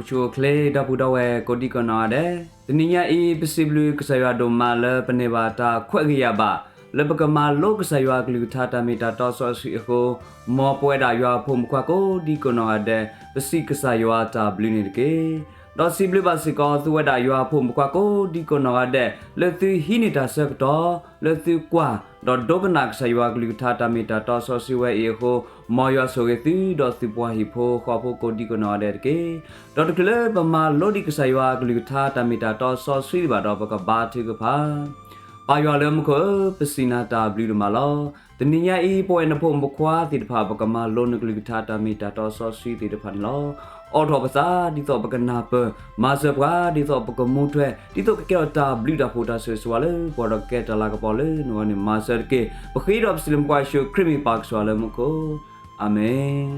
ဆူၣ်အိၣ်ချ့ ဒီပုၢ်ဒီဝဲၢ်ကိးဒံကနီၢ်ဂၤဒဲး, တနံၤညါအံၤ ပစံးဘျုးကစၢ်ယွၤဒိၣ်မးလၢပန့ၢ်ဘၣ်တၢ်ခွဲးဂ့ၤယာ်ဘၣ် လၢပကမၤလိကစၢ်ယွၤအကလုၢ်ကထါတၢ်မ့ၢ်တၢ်တီစီဆှံအဃိ, မ်ပဝဲဒၣ်ယွၤအဖိမုၣ်ဖိခွါကိးဒံကနီၢ်ဂၤဒဲး ပစံးကစၢ်ယွၤတၢ်ဘျုးန့ၣ်တက့ၢ်. ဒီးစံးဘျုးဘၣ်စ့ၢ်ကီး သုဝဲဒၣ်ယွၤအဖိမုၣ်ဖိခွါကိးဒံကနီၢ်ဂၤဒဲး လၢသုဟံးန့ၢ်တၢ်ဆၢကတီၢ် လၢသုကွၢ် ဒီးဒိကနၣ်ကစၢ်ယွၤအကလုၢ်ကထါတၢ်မ့ၢ်တၢ်တီစီဆှံဝဲအံၤအဃိ, မ်ယွၤဆိၣ်ဂ့ၤသု ဒီးသုပှၤဟံၣ်ဖိဃီဖိကိးဒံကနီၢ်ဂၤဒဲးတက့ၢ်. ဒီးတချုးလၢပမၤလိဒံးကစၢ်ယွၤအကလုၢ်ကထါတၢ်မ့ၢ်တၢ်တီစီဆှံဒံးဘၣ်ဒီး ပကဘါထုကဖၣ်. ပၢ်ယွၤလၢမူခိၣ်ဧၢ, ပစံးနၤတၢ်ဘျုးဒိၣ်မးလီၤ. တနံၤညါအံၤ ပဝဲနဖိမုၣ်ဖိခွါသ့ၣ်တဖၣ် ပကမၤလိနကလုၢ်ကထါတၢ်မ့ၢ်တၢ်တီစီဆှံသ့ၣ်တဖၣ်န့ၣ်လီၤ. အိးထီၣ်ပသးဒ်သိးပကနၢ်ပၢၢ်, မၤစၢၤပှၤဒ်သိးပကမူထွဲ, ဒ်သိးကကဲထီၣ်တၢ်ဘျုးတၢ်ဖှိၣ်တၢ်ဆိၣ်ဂ့ၤဆိၣ်ဝါလၢပှၤဒီးကကဲတၢ်လၤကပီၤလၢနဂီၢ်န့ၣ် မၤစၢၤတက့ၢ်. ပဃ့ဒီးပစံးလၢမူခိၣ် ယ့ၣ်ၡူးခရံာ်မ့ၢ်ပၢ်ကစၢ်လၢမူခိၣ်, အၤမ့ၣ်.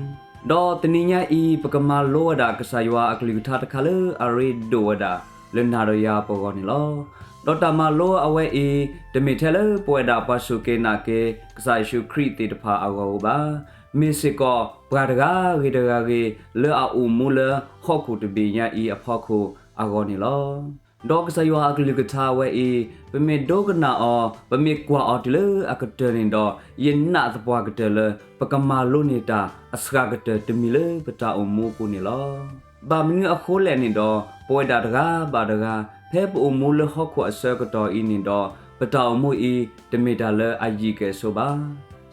ဒီးတနံၤညါအံၤ ပကမၤလိဝဲဒၣ်ကစၢ်ယွၤအကလုၢ်ကထါတခါလၢအရ့ဒိၣ်ဝဲဒၣ် လၢနၤဒီးယၤပဂီၢ်န့ၣ်လီၤ. ဒီးတၢ်မၤလိအဝဲအံၤ တမ့ၢ်ထဲလၢပဝဲဒၣ်ပှၤစူၢ်က့ၤနာ်က့ၤ ကစၢ်ယ့ၣ်ၡူးခရံာ်သ့ၣ်တဖၣ်အဂီၢ်ဧိၤဘၣ်. မ့ၢ်စ့ၢ်ကီး ပှၤတဂၤဂ့ၤတဂၤဂ့ၤ လၢအအိၣ်မူလၢဟီၣ်ခိၣ်တဘ့ၣ်ညါအံၤအဖီခိၣ်အဂီၢ်န့ၣ်လီၤ. ဒီးကစၢ်ယွၤအကလုၢ်ကထါဝဲအံၤ ပမ့ၢ်ဒိကနၣ်အီၤ ပမ့ၢ်ကွၢ်အီၤတုၤလၢအကတၢၢ်န့ၣ်ဒီး ယနာ်သပှၢ်ကတၢၢ်လၢ ပကမၤလိန့ၢ်တၢ်အစှၤကတၢၢ်တမံၤလၢပတၢ်အိၣ်မူအပူၤန့ၣ်လီၤ. ဘၣ်မနုၤအဃိလဲၣ်န့ၣ်ဒီး ပဝဲဒၣ်တဂၤဘၣ်တဂၤ ဖဲပအိၣ်မူလၢဟီၣ်ခိၣ်အဆၢကတီၢ်အံၤန့ၣ်ဒီး ပတၢ်အိၣ်မူအံၤ တမ့ၢ်တၢ်လၢအယံာ်ကဲၣ်ဆိးဘၣ်.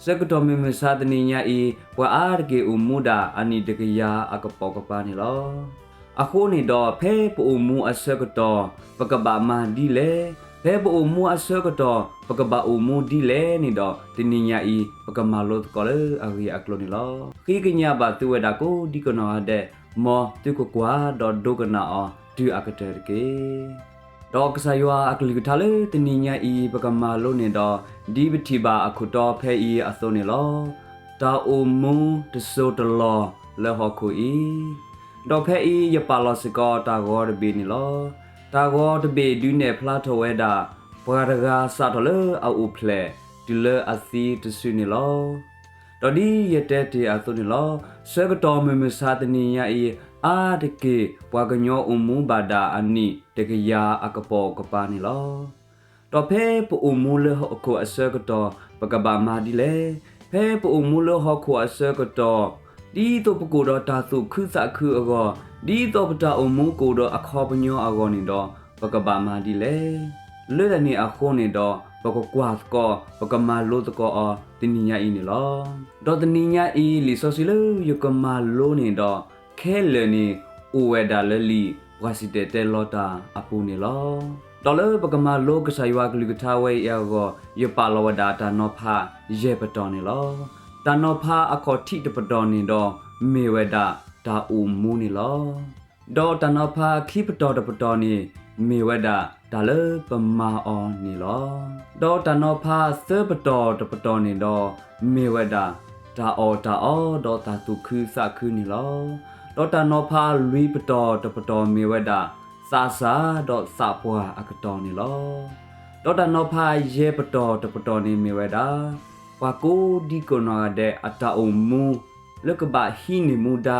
ဆၢကတီၢ်မုၢ်မဆါတနံၤညါအံၤ ပှၤအါတက့ၢ်အိၣ်မူဒၣ်အနံၣ်တကယၤအကပိာ်ကပၤန့ၣ်လီၤ. အဃိန့ၣ်ဒီး ဖဲပအိၣ်မူအဆၢကတီၢ် ပကဘၣ်မၤဒ်လဲၣ်, ဖဲပအိၣ်မူအဆၢကတီၢ် ပကဘၣ်အိၣ်မူဒ်လဲၣ်န့ၣ်ဒီး တနံၤညါအံၤ ပကမၤလိသကိးလၢအဂ့ၢ်အကျိၤန့ၣ်လီၤ. ဃ့ကညးဘၣ်သုဝဲဒၣ်ကိးဒံကနီၢ်ဂၤဒဲး, မ်သုကကွၢ်ဒီးဒိကနၣ်အီၤတုၤအကတၢၢ်တက့ၢ်. ဒီးကစၢ်ယွၤအကလုၢ်ကထါလၢတနံၤညါအံၤ ပကမၤလိန့ၣ်ဒီး ဒ်ပထံၣ်ဘၣ်အခိၣ်တီဖဲအံၤအသိးန့ၣ်လီၤ. တၢ်အိၣ်မူတစိၢ်တလီၢ်လၢဟီၣ်ခိၣ်အံၤ, ဒီးဖဲအံၤယပာ်လီၤစ့ၢ်ကီးတၢ်ဂီၤတဘ့ၣ်န့ၣ်လီၤ. တၢ်ဂီၤတဘ့ၣ်ဒုးနဲၣ်ဖျါထီၣ်ဝဲဒၣ် ပှၤတဂၤစးထီၣ်လၢအအိၣ်ဖျဲၣ် တုၤလၢအသံတစုန့ၣ်လီၤ. ဒီးဒ်ယတဲတ့ၢ်အသိးန့ၣ်လီၤ. ဆၢကတီၢ်မုၢ်မဆါတနံၤညါအံၤ အါတက့ၢ်ပှၤကညီအိၣ်မူဘၣ်ဒၣ်အနံၣ်တကယၤအကပိာ်ကပၤန့ၣ်လီၤ. ဒီးဖဲပအိၣ်မူလၢဟီၣ်ခိၣ်အဆၢကတီၢ် ပကဘၣ်မၤဒ်လဲၣ်. ဖဲပအိၣ်မူလၢဟီၣ်ခိၣ်အဆၢကတီၢ် ဒ်သိးပကအိၣ်ဒီးတၢ်သူၣ်ခုသးခုအဂီၢ်, ဒ်သိးပတၢ်အိၣ်မူကအိၣ်ဒီးအခီပညီအဂီၢ်န့ၣ်ဒီး ပကဘၣ်မၤဒ်လဲၣ်. လၢတၢ်န့ၣ်အဃိန့ၣ်ဒီး ပကကွၢ်သကိး ပကမၤလိသကိးအီၤတနံၤညါအံၤန့ၣ်လီၤ. ဒီးတနံၤညါအံၤ လံာ်စီဆှံလၢယကမၤလိန့ၣ်ဒီး ခဲလၢာ်န့ၣ် အိၣ်ဝဲဒၣ်လၢလံာ်ပှၤစံၣ်တဲၤတဲလီၤတၢ်အပူၤန့ၣ်လီၤ. ဒီးလၢပကမၤလိကစၢ်ယွၤကလုၢ်ကထါဝဲအံၤအဂီၢ် ယပာ်လီၤဝဲဒၣ်တၢ်နီၤဖးယဲၢ်ပတီၢ်န့ၣ်လီၤ. တၢ်နီၤဖးအခီၣ်ထံးတပတီၢ်န့ၣ်ဒီး မ့ၢ်ဝဲဒၣ်တၢ်အိၣ်မူန့ၣ်လီၤ. ဒီးတၢ်နီၤဖးခံပတီၢ်တပတီၢ်န့ၣ် မ့ၢ်ဝဲဒၣ်တၢ်လၢပမၤအီၤန့ၣ်လီၤ. ဒီးတၢ်နီၤဖးသၢပတီၢ်တပတီၢ်န့ၣ်ဒီး မ့ၢ်ဝဲဒၣ်တၢ်အီၣ်တၢ်အီဒီးတၢ်သူၣ်ခုသးခုန့ၣ်လီၤ. ဒီးတၢ်နီၤဖးလွံၢ်ပတီၢ်တပတီၢ်မ့ၢ်ဝဲဒၣ် သးစၢ်ဒီးသးပှၢ်အကတီၢ်န့ၣ်လီၤ. ဒီးတၢ်နီၤဖးယဲၢ်ပတီၢ်တပတီၢ်န့ၣ်မ့ၢ်ဝဲဒၣ် ပှၤကိးဒံကနီၢ်ဂၤဒဲးအတၢ်အိၣ်မူ လၢကဘၣ်ဟံးန့ၢ်မူဒါ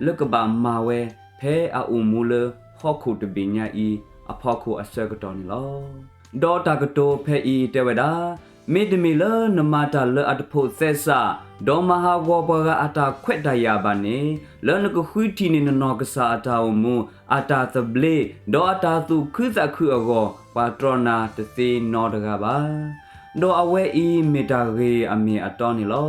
လၢကဘၣ်မၤဝဲ ဖဲအအိၣ်မူလၢဟီၣ်ခိၣ်တဘ့ၣ်ညါအံၤအဖီခိၣ်အဆၢကတီၢ်န့ၣ်လီၤ. ဒီးတၢ်ကတိၤဖဲအံၤတဲဝဲဒၣ်, မ့တမ့ၢ်လၢနမၤတၢ်လၢအတဖိးသဲစး, ဒီးမၤဟးဂီၤပှၤဂၤအတၢ်ခွဲးတၢ်ယာ်ဘၣ်န့ၣ်, လၢနကဃုထံၣ်န့ၢ်နနီၢ်ကစၢ်အတၢ်အိၣ်မူ, အတၢ်သဘျ့, ဒီးအတၢ်သူၣ်ခုသးခုအဂီၢ်, ပှၤတြီနၤတသ့နီတဂၤဘၣ်. ဒီးအဝဲအံၤမ့ၢ်တၢ်ဂ့ၤအမ့ၢ်အတီန့ၣ်လီၤ.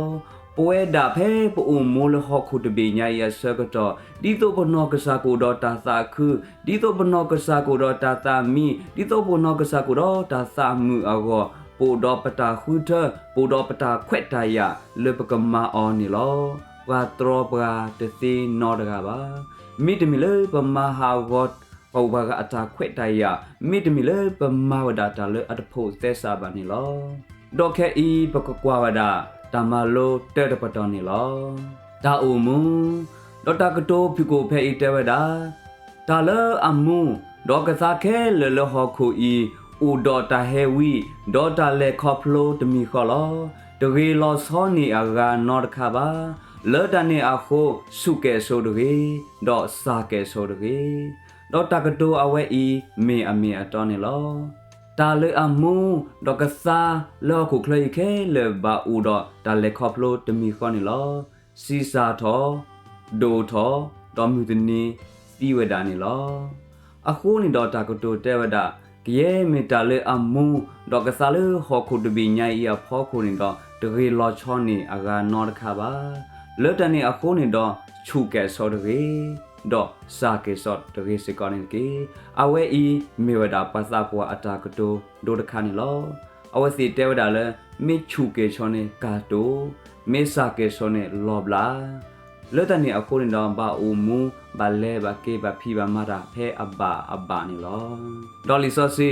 ပဝဲဒၣ်ဖဲပအိၣ်မူလၢဟီၣ်ခိၣ်တဘ့ၣ်ညါအံၤအဆၢကတီၢ်, ဒ်သိးပနီၢ်ကစၢ်ကအိၣ်ဒီးတၢ်သးခု, ဒ်သိးပနီၢ်ကစၢ်ကအိၣ်ဒီးတၢ်သးမံ, ဒ်သိးပနီၢ်ကစၢ်ကအိၣ်ဒီးတၢ်သးမုာ်အဂီၢ်, ပအိၣ်ဒီးပတၢ်ဃုထၢ, ပအိၣ်ဒီးပတၢ်ခွဲးတၢ်ယာ်လၢပကမၤအီၤန့ၣ်လီၤ. ပှၤတြီပှၤတသ့နီတဂၤဘၣ်. မ့တမ့ၢ်လၢပမၤဟးဂီၤ ပှၤဂၤအတၢ်ခွဲးတၢ်ယာ်, မ့တမ့ၢ်လၢပမၤဝဲဒၣ်တၢ်လၢအတဖိးသဲစးဘၣ်န့ၣ်လီၤ. ဒီးခဲအံၤပကကွၢ်ဝဲဒၣ် တၢ်မၤလိတၢတပတီၢ်န့ၣ်လီၤ. တၢ်အိၣ်မူ, ဒီးတၢ်ကတိၤဖုၣ်ကိာ်ဖဲအံၤတဲဝဲဒၣ်, တၢ်လၢအမူ, ဒီးကသါခဲလၢာ်လၢဟီၣ်ခိၣ်အံၤ, အိၣ်ဒီးတၢ်ဟဲဝံ, ဒီးတၢ်လဲၤခီဖျိတမံၤဃီလီၤ. တဂ့ၤလီၤဆီန့ၢ်အဂၤနီတခါဘၣ်. လၢတၢ်န့ၣ်အဃိ ဆူၣ်ကဲၣ်ဆိးတဂ့ၤ, ဒီးစၢ်ကဲၣ်ဆိးတဂ့ၤ. ဒီးတၢ်ကတိၤအဝဲအံၤ မ့ၢ်အမ့ၢ်အတီန့ၣ်လီၤ. တၢ်လၢအမူ ဒီးကသါလၢဟီၣ်ခိၣ်ချၢအံၤခဲလၢာ် ဘၣ်အိၣ်ဒီးတၢ်လဲၤခီဖျိတမံၤဃီန့ၣ်လီၤ. စံးစၢ်ထီၣ်, ဒိၣ်ထီၣ်, ဒီးမုၢ်တနံၤသံဝဲဒၣ်န့ၣ်လီၤ. အဃိန့ၣ်ဒီးတၢ်ကတိၤတဲဝဲဒၣ်, ကယဲၢ်မ့ၢ်တၢ်လၢအမူ, ဒီးကသါလၢဟီၣ်ခိၣ်တဘ့ၣ်ညါအံၤအဖီခိၣ်န့ၣ်ဒီး တဂ့ၤလီၤဆီန့ၢ်အဂၤနီတခါဘၣ်. လၢတၢ်န့ၣ်အဃိန့ၣ်ဒီး ဆူၣ်ကဲၣ်ဆိးတဂ့ၤ, ဒီးစၢ်ကဲၣ်ဆိးတဂ့ၤစ့ၢ်ကီးန့ၣ်တက့ၢ်. အဝဲအံၤမ့ၢ်ဝဲဒၣ်ပှၤသးပှၢ်အတၢ်ကတိၤဒိတခါန့ၣ်လီၤ. အဝဲသ့ၣ်တဲဝဲဒၣ်လၢ မ့ၢ်ဆူၣ်ကဲၣ်ဆိးန့ၣ်ကၢ်တိၢ်, မ့ၢ်စၢ်ကဲၣ်ဆိးန့ၣ်လီၤဘျး လၢတၢ်န့ၣ်အဃိန့ၣ်ဒီး ဘၣ်အိၣ်မူ, ဘၣ်လဲၤ, ဘၣ်က့ၤ, ဘၣ်ဖံးဘၣ်မၤတၢ်ဖဲအဘၣ်အဘၣ်န့ၣ်လီၤ. ဒီးလံာ်စီ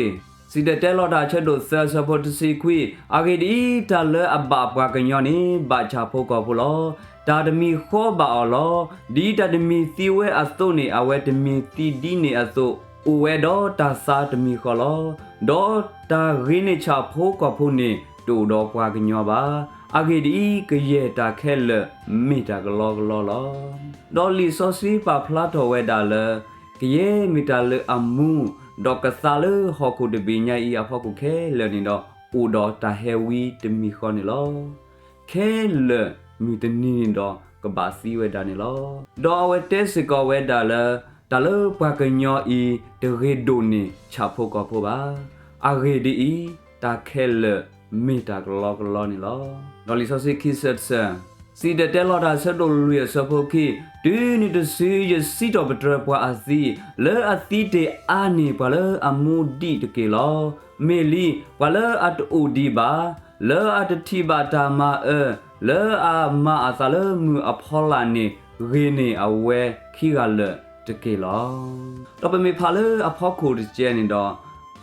ဆှံ, စံၣ်တဲၤတဲလီၤတၢ်အဆၢဒိၣ်သၢအဆၢဖိတဆံခွံ, အဂ့ၢ်ဒ်အံၤ, တၢ်လၢအဘၣ်ပှၤကညီန့ၣ် ဘၣ်ဆၣ်ဖိကီၢ်ဖိလီၤ. တၢ်တမံၤဃီဘၣ်အီၤလီၤ. ဒ်တၢ်တမံၤသံဝဲအသိးန့ၣ် အဝဲတမံၤသံဒ်န့ၣ်အသိး, အိၣ်ဝဲဒီးတၢ်သါတမံၤဃီလီၤ. ဒီးတၢ်ဂ့ၤန့ၢ်ဆၣ်ဖိကီၢ်ဖိန့ၣ် တအိၣ်ဒီးပှၤကညီဘၣ်. အဂ့ၢ်ဒ်အံၤ, ကယဲၢ်တၢ်ခဲလၢာ်မ့ၢ်တၢ်ကလီကလီလီၤ. ဒီးလံာ်စီဆှံပာ်ဖျါထီၣ်ဝဲဒၣ်လၢ ကယဲၢ်မ့ၢ်တၢ်လၢအမူ, ဒီးကသါလၢဟီၣ်ခိၣ်တဘ့ၣ်ညါအံၤအဖီခိၣ်ခဲလၢာ်န့ၣ်ဒီး အိၣ်ဒီးတၢ်ဟဲဝံတမံၤဃီန့ၣ်လီၤ. ခဲလၢာ်မုၢ်တနံၤန့ၣ်ဒီးကဘၣ်သံဝဲဒၣ်န့ၣ်လီၤ. ဒီးအဝဲတဲစ့ၢ်ကီးဝဲဒၣ်လၢ တၢ်လၢပှၤကညီအံၤ တဂ့ၤဒိၣ်န့ၢ်ဆၣ်ဖိကီၢ်ဖိဘၣ်. အဂ့ၢ်ဒ်အံၤ, တၢ်ခဲလၢာ်မ့ၢ်တၢ်ကလီကလီန့ၣ်လီၤ. ဒီးလံာ်စီဆှံခံဆၢတဆၢ, စံၣ်တဲၤတဲလီၤတၢ်အဆၢဒိၣ်လွံၢ်အဆၢဖိခံ, တုၤနုၤတစုယစံးထီၣ်ပတြၢၤပှၤအသံ, လၢအသံတ့ၢ်အါန့ၢ်ပှၤလၢအမူဒံးတက့ၢ်လီၤ. မ့ၢ်လံ, ပှၤလၢအတအိၣ်ဒံးဘၣ်, လၢအတထံၣ်ဘၣ်တၢ်မၤအၢ, လၢအမၤအသးလၢမုၢ်အဖီလာ်န့ၣ် ဂ့ၤန့ၢ်အဝဲခံဂၤလၢာ်တက့ၢ်လီၤ. ဒီးပမ့ၢ်ဖးလၢအဖီခိၣ်တကဲန့ၣ်ဒီး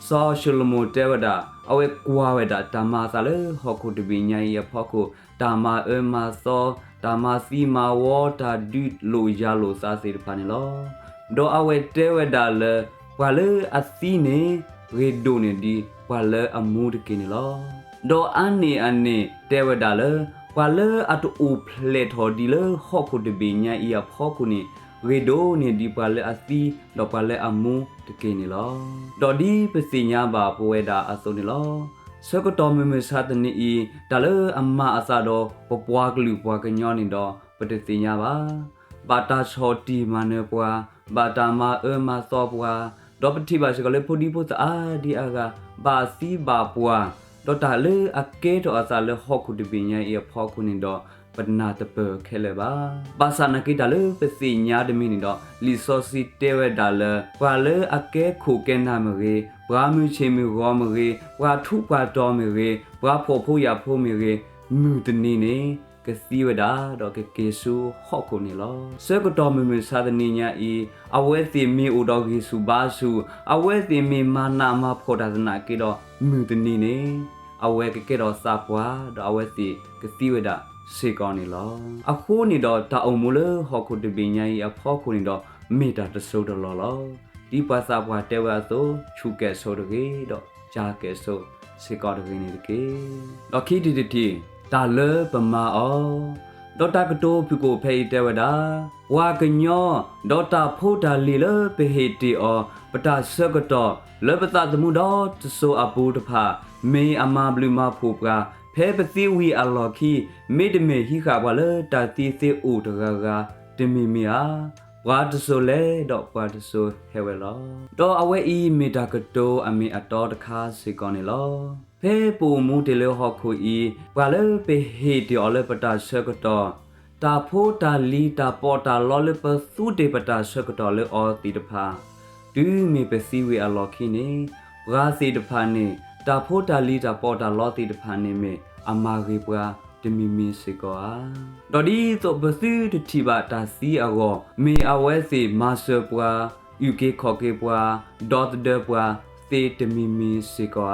စီၤၡလိၤမိၣ်တဲဝဲဒၣ်, အဝဲကွၢ်ဝဲဒၣ်တၢ်မၤအသးလၢဟီၣ်ခိၣ်တဘ့ၣ်ညါအံၤအဖီခိၣ်, တၢ်မၤအၢမၤသီ, တၢ်မၤသံမၤဝီ, တၢ်ဒုးလိာ်ယၤလိာ်သးသ့ၣ်တဖၣ်န့ၣ်လီၤ. ဒီးအဝဲတဲဝဲဒၣ်လၢ ပှၤလၢအသံန့ၣ် ဂ့ၤဒိၣ်န့ၢ်ဒံးပှၤလၢအမူတက့ၢ်န့ၣ်လီၤ. ဒီးအါန့ၢ်အန့ၣ်တဲဝဲဒၣ်လၢ ပှၤလၢအတအိၣ်ဖျဲၣ်ထီၣ်ဒံးလၢဟီၣ်ခိၣ်တဘ့ၣ်ညါအံၤအဖီခိၣ်န့ၣ် ဂ့ၤဒိၣ်န့ၢ်ဒံးပှၤလၢအသံ ဒီးပှၤလၢအမူတက့ၢ်န့ၣ်လီၤ. ဒီးဒ်ပသ့ၣ်ညါဘၣ်ပဝဲဒၣ်အသိးန့ၣ်လီၤ. ဆၢကတီၢ်မုၢ်မဆါတနံၤအံၤ တၢ်လၢအမၤအသးဒီးပပှၤကလုာ်ပှၤကညီန့ၣ်ဒီး ပတသ့ၣ်ညါဘၣ်. ဘၣ်တၢ်ဆီၣ်တံၢ်မၤနၢၤပှၤ, ဘၣ်တၢ်မၤအၢမၤသီပှၤ, ဒီးပထံၣ်ဘၣ်စ့ၢ်ကီးလၢဖိဒံဖိသၣ်အါဒံအါဂၤ ဘၣ်သံဘၣ်ပှၢ်, ဒီးတၢ်လၢအကဲထီၣ်အသးလၢဟီၣ်ခိၣ်တဘ့ၣ်ညါအံၤအဖီခိၣ်န့ၣ်ဒီး ပနၢ်တပၢၢ်ခဲလၢာ်ဘၣ်. ဘၣ်ဆၣ်နာ်က့တၢ်လၢပသ့ၣ်ညါတမံၤန့ၣ်ဒီး လံာ်စီဆှံတဲဝဲဒၣ်လၢ ပှၤလၢအကဲခိၣ်ကဲနၢ်မ့ၢ်ဂ့ၤ, ပှၤမုၢ်ဆ့ၣ်မုၢ်ဂီၤမ့ၢ်ဂ့ၤ, ပှၤထူးပှၤတီၤမ့ၢ်ဂ့ၤ, ပှၤဖှီၣ်ဖိယာ်ဖိမ့ၢ်ဂ့ၤ, မုၢ်တနံၤန့ၣ် ကသံဝဲဒၣ် ဒီးကက့ၤဆူဟီၣ်ခိၣ်န့ၣ်လီၤ. ဆၢကတီၢ်မုၢ်မဆါတနံၤညါအံၤ အဝဲသ့ၣ်မ့ၢ်အိၣ်ဒီးဂံၢ်ဆူၣ်ဘါဆူၣ်, အဝဲသ့ၣ်မ့ၢ်မၤနးမၤဖှီၣ်တၢ်သနာ်က့ဒီး မုၢ်တနံၤန့ၣ် အဝဲကကဲထီၣ်သးပှၢ် ဒီးအဝဲသ့ၣ်ကသံဝဲဒၣ်စ့ၢ်ကီးန့ၣ်လီၤ. အဃိန့ၣ်ဒီးတၢ်အိၣ်မူလၢဟီၣ်ခိၣ်တဘ့ၣ်ညါအံၤအဖီခိၣ်န့ၣ်ဒီး မ့ၢ်တၢ်တစိၢ်တလီၢ်လီၤ. ဒ်ပှၤသးပှၢ်တဲဝဲအသိး ဆူၣ်ကဲၣ်ဆိးတဂ့ၤ ဒီးစၢ်ကဲၣ်ဆိးစ့ၢ်ကီးတဂ့ၤန့ၣ်တက့ၢ်. ဒီးခံထံၣ်တထံၣ် တၢ်လၢပမၤအီၤ ဒီးတၢ်ကတိၤဖုၣ်ကိာ်ဖဲအံၤတဲဝဲဒၣ်, ပှၤကညီ ဒီးတၢ်ဖိတၢ်လံၤလၢပဟ့ၣ်တ့ၢ်အီၤ ပတၢ်ဆၢကတီၢ် လၢပသးသမူဒီတစိၤအပူၤတဖၣ် မ့ၢ်အမၤဘျုးမၤဖှိၣ်ပှၤ ဖဲပသံဝံၤအလီၢ်ခံ မ့တမ့ၢ်ဟံးဃာ်ပှၤလၢတၢ်သံသ့အိၣ်တဂၤဂၤ တမံၤမံၤဧါ. ပှၤတစိၤလဲၤ ဒီးပှၤတစိၤဟဲဝဲလီၤ. ဒီးအဝဲအံၤမ့ၢ်တၢ်ကတိၤအမ့ၢ်အတီတခါစ့ၢ်ကီးန့ၣ်လီၤ. ဖဲပအိၣ်မူတ့ၢ်လၢဟီၣ်ခိၣ်အံၤ ပှၤလၢပဟ့ၣ်တ့ၢ်အီၤလၢပတၢ်ဆၢကတီၢ်, တၢ်ဖိတၢ်လံၤတၢ်ပီးတၢ်လီလၢပသူတ့ၢ်ပတၢ်ဆၢကတီၢ်လၢအီၤသ့ၣ်တဖၣ်, တုၤမ့ၢ်ပသံဝံၤအလီၢ်ခံန့ၣ်, ပှၤသ့ၣ်တဖၣ်န့ၣ် တၢ်ဖိတၢ်လံၤတၢ်ပီးတၢ်လီသ့ၣ်တဖၣ်န့ၣ်မ့ၢ်အမၤဂ့ၤပှၤတမံၤမံၤစ့ၢ်ကီးဧါ. ဒီးဒ်သိးပသုတထံၣ်ဘၣ်တၢ်သံအဂီၢ်, မ့ၢ်အဝဲသ့ၣ်မၤစၢၤပှၤ, အုၣ်က့ၤခီၣ်က့ၤပှၤ, ဒီသဒၢပှၤသ့တမံၤမံၤစ့ၢ်ကီးဧါ.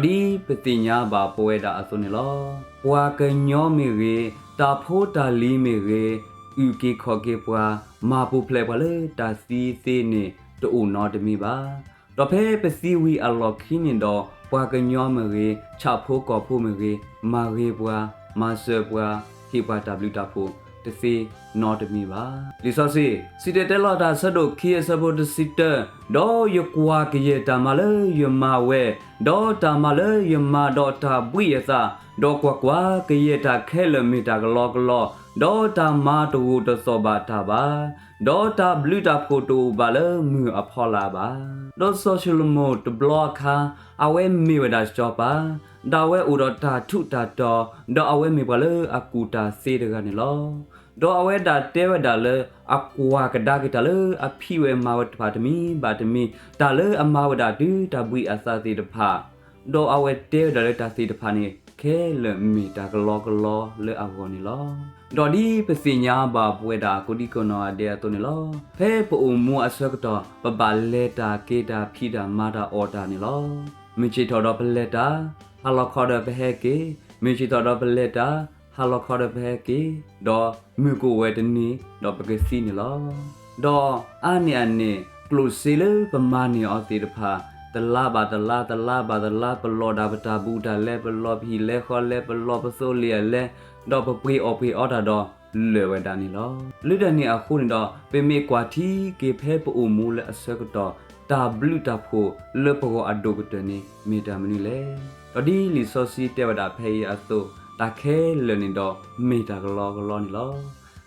ဒီးဒ်ပသ့ၣ်ညါဘၣ်ပဝဲဒၣ်အသိးန့ၣ်လီၤ. ပှၤကညီမ့ၢ်ဂ့ၤ, တၢ်ဖိတၢ်လံၤမ့ၢ်ဂ့ၤ, အုၣ်က့ၤခီၣ်က့ၤပှၤ, မၤပူၤဖျဲးပှၤလၢတၢ်သံသ့န့ၣ်တအိၣ်နီတမံၤဘၣ်. ဒီးဖဲပသံဝံၤအလီၢ်ခံန့ၣ်ဒီး ပှၤကညီမ့ၢ်ဂ့ၤ, ဆၣ်ဖိကီၢ်ဖိမ့ၢ်ဂ့ၤ, မၤဂ့ၤပှၤ, မၤစၢၤပှၤ, ဟ့ၣ်ပှၤတၢ်ဘျုးတၢ်ဖှိၣ်, တ တသ့နီတမံၤဘၣ်. လံာ်စီဆှံ စံၣ်တဲၤတဲလီၤတၢ်အဆၢဒိၣ်ခံအဆၢဖိတဆံတၢ, ဒီးယကွၢ်ကယဲၢ်တၢ်မၤလၢယမၤဝဲ, ဒီးတၢ်မၤလၢယမၤဒီးတၢ်ဘှံးအသး, ဒီးကွၢ်ကွၢ်, ကယဲၢ်တၢ်ခဲလၢာ်မ့ၢ်တၢ်ကလီကလီ, ဒီးတၢ်မၤတဂိာ်တသီၣ်ဘၣ်တၢ်ဘၣ်, ဒီးတၢ်ဘျုးတၢ်ဖှိၣ်တအိၣ်ဘၣ်လၢမုၢ်အဖီလာ်ဘၣ်. ဒီးစီၤၡလိၤမိၣ်တဘျီအခါ အဝဲမ့ၢ်ဝဲဒၣ်စီၤပၤ, ဒီးအဝဲအိၣ်ဒီးတၢ်ထူးတၢ်တီၤ, ဒီးအဝဲမ့ၢ်ပှၤလၢအကူၣ်တၢ်သ့တဂၤန့ၣ်လီၤ. ဒီးအဝဲဒၣ်တဲဝဲဒၣ်လၢ အကွၢ်ကဒါက့ၤတၢ်လၢအဖံးဝဲမၤဝဲတဖၣ်တမံၤဘၣ်တမံၤ, တၢ်လၢအမၤဝဲဒၣ်တုၤတၢ်ဘှံးအသးသ့ၣ်တဖၣ်, ဒီးအဝဲတဲဝဲဒၣ်လၢတၢ်သ့ၣ်တဖၣ်န့ၣ် ခဲလၢာ်မ့ၢ်တၢ်ကလီကလီလၢအဂီၢ်န့ၣ်လီၤ. ဒီးဒ်ပသ့ၣ်ညါဘၣ်ပဝဲဒၣ်ကိးဒံကိးနီၢ်ဂၤဒဲးအသိးန့ၣ်လီၤ. ဖဲပအိၣ်မူအဆၢကတီၢ် ပဘၣ်လဲၤတၢ်က့ၤတၢ်ဖံးတၢ်မၤတၢ်အီၣ်တၢ်န့ၣ်လီၤ. မုၢ်ဆ့ၣ်ထီၣ်ဒီးပလဲၤတၢ်, ဟါလီၤခီဒီးပဟဲက့ၤ, မုၢ်ဆ့ၣ်ထီၣ်ဒီးပလဲၤတၢ်, ဟါလီၤခီဒီးပဟဲက့ၤ, ဒီးမုၢ်ကအိၣ်ဝဲတနံၤ ဒီးပကသံန့ၣ်လီၤ. ဒီးအါန့ၢ်အန့ၣ် ကျိၣ်စ့လၢပမၤန့ၢ်အီၤသ့ၣ်တဖၣ် တလါဘၣ်တလါ တလါဘၣ်တလါ ပလီၢ်ဒၣ်ပတၢ်ဘူးတၢ်လဲ ပလီၢ်ပဟံၣ်လဲဃီလဲ ပလီၢ်ပသိလ့ၣ်အလဲ, ဒီးပပှ့ၤအီၣ်ပှ့ၤအီတၢ်ဒီးလၢာ်ဝဲဒၣ်န့ၣ်လီၤ. လၢတၢ်န့ၣ်အဃိန့ၣ်ဒီး ပမ့ၢ်ကွၢ်ထံက့ၤဖဲပအိၣ်မူလၢအဆၢကတီၢ် တၢ်ဘျုးတၢ်ဖှိၣ်လၢပဂီၢ်အဒိၣ်ကတၢၢ်န့ၣ် မ့ၢ်တၢ်မနုၤလဲၣ်. ဒီးဒ်လံာ်စီဆှံတဲဝဲဒၣ်ဖဲအံၤအသိး တၢ်ခဲလၢာ်န့ၣ်ဒီး မ့ၢ်တၢ်ကလီကလီန့ၣ်လီၤ.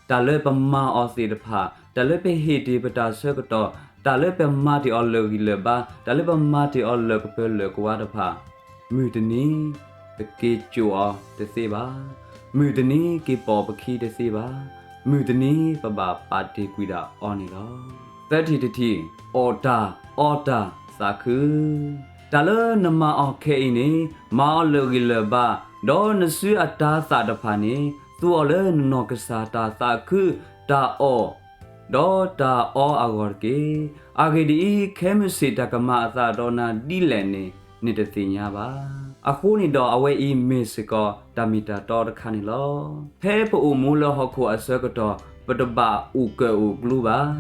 တၢ်လၢပမၤအီၤသ့ၣ်တဖၣ်, တၢ်လၢပဟ့ၣ်တ့ၢ်ပတၢ်ဆၢကတီၢ်, တၢ်လၢပမၤတ့ၢ်အီၤလၢာ်ဂံၢ်လၢာ်ဘါ, တၢ်လၢပမၤတ့ၢ်အီၤလၢာ်ကပၢၤလၢာ်ကဝါတဖၣ်, မုၢ်တနံၤ ပက့ၤစိာ်အီၤတသ့ဘၣ်. မုၢ်တနံၤက့ၤပိာ်ပခံတသ့ဘၣ်. မုၢ်တနံၤပဘၣ်ပာ်တ့ၢ်ကွံာ်ဒၣ်အီၤန့ၣ်လီၤ. သၢထံၣ်တထံၣ်, အီၣ်တၢ်, အီတၢ်, သးခု. တၢ်လၢနမၤအီၤခဲအံၤန့ၣ် မၤအီၤလၢာ်ဂံၢ်လၢာ်ဘါ, ဒီးနစုအတၤသၣ်တဖၣ်န့ၣ် သူအီၤလၢနနီၢ်ကစၢ်တၢ်သးခု, တၢ်အီၣ် ဒီးတၢ်အီအဂီၢ်တက့ၢ်. အဂ့ၢ်ဒ်အံၤ, ခဲမုၢ်ဆ့ၣ်တၢ်ကမၤအသးဒီးနၤဒ်လဲၣ်န့ၣ် နတသ့ၣ်ညါဘၣ်. အဃိန့ၣ်ဒီးအဝဲအံၤမ့ၢ်စ့ၢ်ကီးတၢ်မ့ၢ်တၢ်တီတခါန့ၣ်လီၤ. ဖဲပအိၣ်မူလၢဟီၣ်ခိၣ်အဆၢကတီၢ် ပတဘၣ်အိၣ်ကၢၣ်အိၣ်ကျူဘၣ်.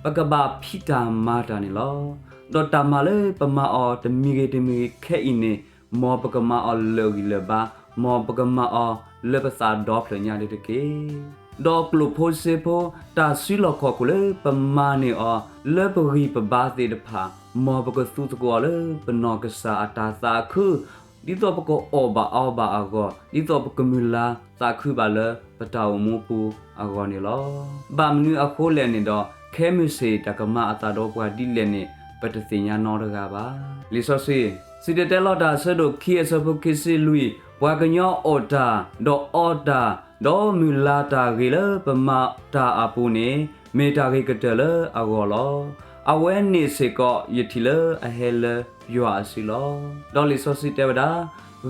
ပကဘၣ်ဖံးတၢ်မၤတၢ်န့ၣ်လီၤ. ဒီးတၢ်မၤလၢပမၤအီၤတမံၤဂ့ၤတမံၤဂ့ၤခဲအံၤန့ၣ် မ်ပကမၤအီၤလၢာ်ဂံၢ်လၢာ်ဘါ, မ်ပကမၤအီၤလၢပသးဒီဖျၢၣ်ညါဒၣ်တက့ၢ်. ဒီးကျိၣ်ဖိစ့ဖိ တၢ်စုလီၢ်ခီၣ်ခိၣ်လၢပမၤန့ၢ်အီၤ လၢပဂံၢ်ပဘါသ့ၣ်တဖၣ်, မ်ပကသူသကိးအီၤလၢပနီၢ်ကစၢ်အတၢ်သးခု, ဒ်သိးပကအီၣ်ဘၣ်အီဘၣ်အဂီၢ်, ဒ်သိးပကမုၢ်လၢ်သးခုဘၣ်လၢပတၢ်အိၣ်မူပူၤအဂီၢ်န့ၣ်လီၤ. ဘၣ်မနုၤအဃိလဲၣ်န့ၣ်ဒီး ခဲမုၢ်ဆ့ၣ်တၢ်ကမၤအသးဒီးပှၤဒ်လဲၣ်န့ၣ် ပတသ့ၣ်ညါနီတဂၤဘၣ်. လံာ်စီဆှံ စံၣ်တဲၤတဲလီၤတၢ်အဆၢဒိၣ်ခံအဆၢဖိခံဆံလွံၢ်, ပှၤကညီအီၣ်တၢ်, ဒီးအီတၢ်, ဒီးမုၢ်လၢ်တၢ်ဂ့ၤလၢပမၤတၢ်အပူၤန့ၣ် မ့ၢ်တၢ်ဂ့ၤကတၢၢ်လၢအဂီၢ်လီၤ. အဝဲန့ၣ်စ့ၢ်ကီးယထံၣ်လၢအဟဲလၢယွၤအစုလီၤ. ဒီးလံာ်စီဆှံတဲဝဲဒၣ်,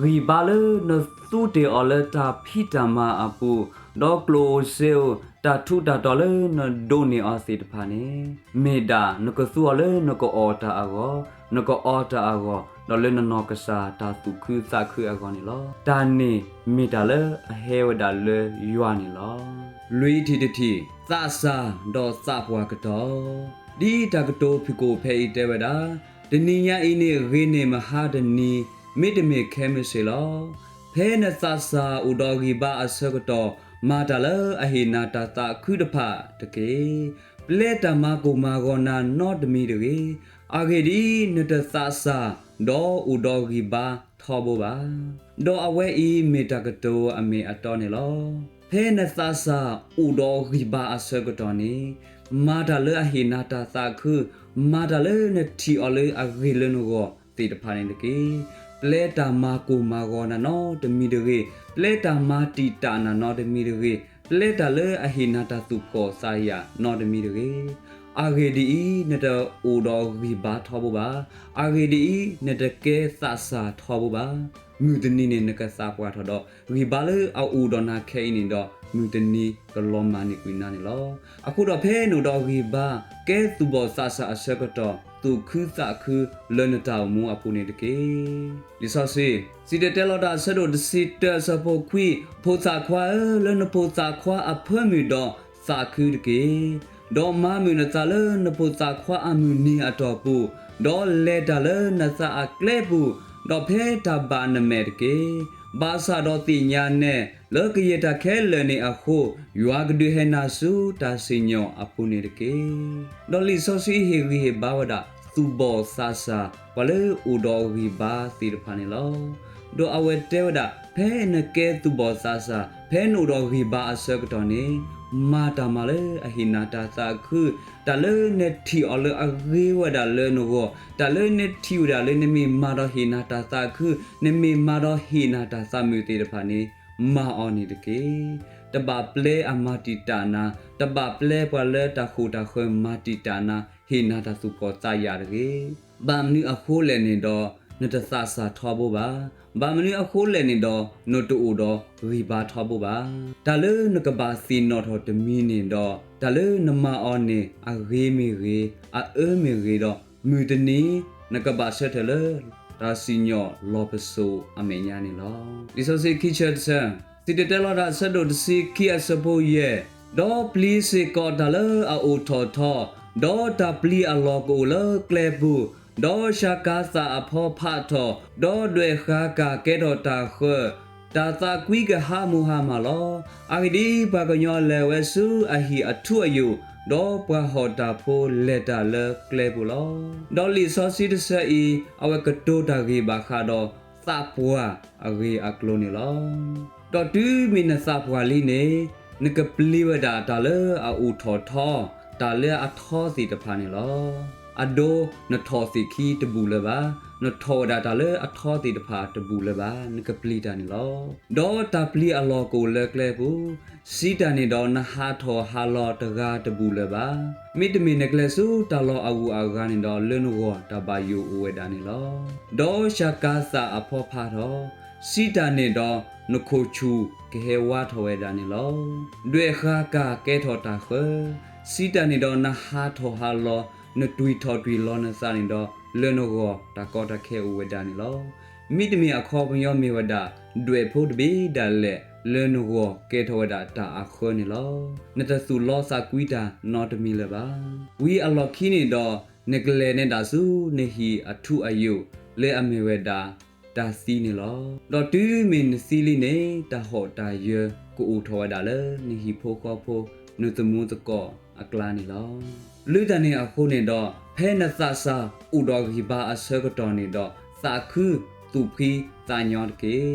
ဂံၢ်ဘါလၢနသူတ့ၢ်အီၤလၢတၢ်ဖံးတၢ်မၤအပူၤ, ဒီးကျိၣ်ဧိၤစ့ဧိၤ တၢ်ထူးတၢ်တီၤလၢနဒိးန့ၢ်အီၤသ့ၣ်တဖၣ်န့ၣ်, မ့ၢ်ဒၣ်နကသူအီၤလၢနကအီၣ်တၢ်အဂီၢ်, နကအီတၢ်အဂီၢ်, ဒီးလၢနနီၢ်ကစၢ်တၢ်သူၣ်ခုသးခုအဂီၢ်န့ၣ်လီၤ. တၢ်န့ၣ်မ့ၢ်တၢ်လၢအဟဲဝဲဒၣ်လၢယွၤန့ၣ်လီၤ. လွံၢ်ထံၣ်တထံၣ်, သးစၢ်ဒီးသးပှၢ်ကတီၢ်, ဒ်တၢ်ကတိၤဖုၣ်ကိာ်ဖဲအံၤတဲဝဲဒၣ်, တနံၤညါအံၤန့ၣ်ဂ့ၤန့ၢ်မဟါတနံၤ, မ့တမ့ၢ်ခဲမုၢ်ဆ့ၣ်လီၤ. ဖဲနသးစၢ်အိၣ်ဒီးဂံၢ်ဘါအဆၢကတီၢ်, မၤတၢ်လၢအဟ့ၣ်နၤတၢ်သးခုတဖၣ်တက့ၢ်. ပျဲတၢ်မၤကိၢ်မၤဂီၤနၤနီတမံၤတဂ့ၤ. အဂ့ၢ်ဒ်အံၤ, နတသးစၢ်ဒီးအိၣ်ဒီးဂံၢ်ဘါထီဘိဘၣ်. ဒီးအဝဲအံၤမ့ၢ်တၢ်ကတိၤအမ့ၢ်အတီန့ၣ်လီၤ. ဖဲနသးစၢ်အိၣ်ဒီးဂံၢ်ဘါအဆၢကတီၢ်န့ၣ်, မၤတၢ်လၢအဟ့ၣ်နၤတၢ်သးခု, မၤတၢ်လၢနထံၣ်အီၤလၢအဂ့ၤလၢနဂီၢ်သ့ၣ်တဖၣ်န့ၣ်တက့ၢ်. ပျဲတၢ်မၤကိၢ်မၤဂီၤနၤနီတမံၤတဂ့ၤ, ပျဲတၢ်မၤတံာ်တာ်နၤနီတမံၤတဂ့ၤ, ပျဲတၢ်လၢအဟ့ၣ်နၤတၢ်သူၣ်ဖှီၣ်သးယာ်နီတမံၤတဂ့ၤ. အဂ့ၢ်ဒ်အံၤ, နတအိၣ်ဒီးဂံၢ်ဘါထီဘိဘၣ်. အဂ့ၢ်ဒ်အံၤ, နတကဲသးစၢ်ထီဘိဘၣ်. မုၢ်တနံၤန့ၣ်နကသးပှၢ်ထီၣ်ဒီး, ဂံၢ်ဘါလၢအအိၣ်ဒီးနၤခဲအံၤန့ၣ်ဒီး, မုၢ်တနံၤကလီၤမၢ်န့ၢ်ကွံာ်နၤန့ၣ်လီၤ. အဃိဒီးဖဲနအိၣ်ဒီးဂံၢ်ဘါ, ကဲသူၣ်ဘီၣ်သးစၢ်အဆၢကတီၢ်, သူၣ်ခုသးခုလၢနတၢ်အိၣ်မူအပူၤန့ၣ်တက့ၢ်. လံာ်စီဆှံ စံၣ်တဲၤတဲလီၤတၢ်အဆၢဒိၣ်တဆံတၢအဆၢဖိခွံ, ဖိသၣ်ခွါဧၢ, လၢနဖိသၣ်ခွါအဖၢမုၢ်ဒီးသးခုတက့ၢ်. ဒီးမၤမုာ်နသးလၢနဖိသၣ်ခွါအမုၢ်နံၤအတီၢ်ပူၤ, ဒီးလဲၤတၢ်လၢနသးအကျဲပူၤ, ဒီးဖဲတၢ်ဘၣ်နမဲာ်တက့ၢ်. ဘၣ်ဆၣ်ဒီးသ့ၣ်ညါနဲၣ် လၢကယဲၢ်တၢ်ခဲလၢာ်န့ၣ်အဃိ, ယွၤကဒုးဟဲနၤဆူတၢ်စံၣ်ညီၣ်အပူၤန့ၣ်တက့ၢ်. ဒီးလံာ်စီဆှံဟ့ၣ်ဂံၢ်ဟ့ၣ်ဘါဝဲဒၣ် သူၣ်ဘီၣ်သးစၢ် ပှၤလၢအိၣ်ဒီးဂံၢ်ဘါသ့ၣ်တဖၣ်န့ၣ်လီၤ. ဒီးအဝဲတဲဝဲဒၣ် ဖဲနကဲသူၣ်ဘီၣ်သးစၢ် ဖဲနအိၣ်ဒီးဂံၢ်ဘါအဆၢကတီၢ်န့ၣ် မၤတၢ်မၤလၢအဟ့ၣ်နၤတၢ်သးခု, တၢ်လၢနထံၣ်အီၤလၢအဂ့ၤဝဲဒၣ်လၢနဂီၢ်, တၢ်လၢနထံၣ်ဝဲဒၣ်လၢနမ့ၢ်မၤဒီးဟ့ၣ်နၤတၢ်သးခု, နမ့ၢ်မၤဒီးဟ့ၣ်နၤတၢ်သးမုာ်သ့ၣ်တဖၣ်န့ၣ် မၤအီၤန့ၣ်တက့ၢ်. တဘၣ်ပျဲအမၤတံာ်တာ်နၤ, တဘၣ်ပျဲပှၤလၢတၢ်ဃိၣ်တၢ်ဃၢၤမၤတံာ်တာ်နၤ, ဟ့ၣ်နၤတၢ်သူၣ်ကီၢ်သးယာ်တဂ့ၤ. ဘၣ်မနုၤအဃိလဲၣ်န့ၣ်ဒီး နတသးစၢ်ထီဘိဘၣ်. ဘၣ်မနုၤအဃိလဲၣ်န့ၣ်ဒီး နတအိၣ်ဒီးဂံၢ်ဘါထီဘိဘၣ်. တၢ်လၢနကဘၣ်သ့ၣ်နီၣ်ထီၣ်တမံၤန့ၣ်ဒီး တၢ်လၢနမၤအီၤန့ၣ် အဂ့ၤမ့ၢ်ဂ့ၤ, အအၢမ့ၢ်ဂ့ၤဒီး မုၢ်တနံၤ နကဘၣ်ဆၢထၢၣ်လၢ တၢ်စံၣ်ညီၣ်လီၢ်ပစိာ်အမဲာ်ညါန့ၣ်လီၤ. လံာ်စီဆှံခံဆၢတဆၢ, စံၣ်တဲၤတဲလီၤတၢ်အဆၢဒိၣ်တဆံခံအဆၢဖိယဲၢ်, ဒီးပျံၤစ့ၢ်ကီးတၢ်လၢအအိၣ်ထီၣ်ထီ, ဒီးတၢ်ပျံၤအလီၢ်ကအိၣ်လၢကျဲပူၤ, ဒီးစှၤကၤသၣ်အဖီဖးထီၣ်, ဒီးဒွဲၣ်ဃၤကၤကဲထီၣ်တၢ်ဃၢၤ, တၢ်သးကွံကဟးမုၢ်ဟါမၢ်လီၤ. အဂ့ၢ်ဒ်အံၤ, ပှၤကညီလဲၤဝဲဆူအဟံၣ်အထူအယိာ်, ဒီးပှၤဟီၣ်တၢ်ဖိလဲၤတၢ်လၢကျဲပူၤလီၤ. ဒီးလံာ်စီဆှံတဆၢအံၤ အဝဲကတိၤတၢ်ဂ့ၢ်ဘၣ်ဃးဒီး သးပှၢ်အဂ့ၢ်အကျိၤန့ၣ်လီၤ. ဒီးတုၤမ့ၢ်နသးပှၢ်လံန့ၣ်, နကပျံၤဝဲဒၣ်တၢ်လၢအအိၣ်ထီၣ်ထီ, တၢ်လၢအထီသ့ၣ်တဖၣ်န့ၣ်လီၤ. အဒိ နထီၣ်သ့ၣ်ခံတဘူၣ်လၢၤဘၣ်, နထီၣ်ဝဲဒၣ်တၢ်လၢအထီသ့ၣ်တဖၣ်တဘူၣ်လၢၤဘၣ်, နကပျံၤတၢ်န့ၣ်လီၤ. ဒီးတၢ်ပျံၤအလီၢ်ကအိၣ်လၢကျဲပူၤ, စံးတၢ်န့ၣ်ဒီး နဟးထီၣ်ဟးလီၤတဂၤတဘူၣ်လၢၤဘၣ်. မ့တမ့ၢ်နကလဲၤဆူတၢ်လီၢ်အဂုၤအဂၤန့ၣ်ဒီး လၢနဂီၢ်တၢ်ဘၣ်ယိၣ်အိၣ်ဝဲဒၣ်န့ၣ်လီၤ. ဒီးစှၤကၤသၣ်အဖီဖးထီၣ်, စံးတၢ်န့ၣ်ဒီး နခိၣ်ဆူၣ်ကဟဲဝါထီၣ်ဝဲဒၣ်န့ၣ်လီၤ. ဒွဲၣ်ဃၤကၤကဲထီၣ်တၢ်ဃၢၤ, စံးတၢ်န့ၣ်ဒီး နဟးထီၣ်ဟးလီၤ, နတွံၢ်ထီၣ်တွံၢ်လီၤနသးန့ၣ်ဒီး လၢနဂီၢ်တၢ်ကီတၢ်ခဲအိၣ်ဝဲဒၣ်န့ၣ်လီၤ. မ့တမ့ၢ်အခီပညီမ့ၢ်ဝဲဒၣ် ဒွဲၣ်ဖိတဘ့ၣ်ဒၣ်လဲာ် လၢနဂီၢ်ကဲထီၣ်ဝဲဒၣ်တၢ်အဃၢန့ၣ်လီၤ. နတသူၣ်လီသးကွံတၢ်နီတမံၤလၢၤဘၣ်. ဝံၤအလီၢ်ခံန့ၣ်ဒီး နကလဲၤနဲဒၣ်ဆူနဟံၣ်အထူအယိာ် လၢအမ့ၢ်ဝဲဒၣ်တၢ်သံန့ၣ်လီၤ. ဒီးတုၤမ့ၢ်နသံလံန့ၣ် တၢ်ဟီၣ်တၢ်ယၢၤကအိၣ်ထီၣ်ဝဲဒၣ်လၢနဟံၣ်ဖိဃီဖိ နသမူသကိးအကျါန့ၣ်လီၤ. လၢတၢ်န့ၣ်အဃိန့ၣ်ဒီး ဖဲနသးစၢ်အိၣ်ဒီးဂံၢ်ဘါအဆၢကတီၢ်န့ၣ်ဒီး သးခုသူၣ်ဖှံသးညီတက့ၢ်.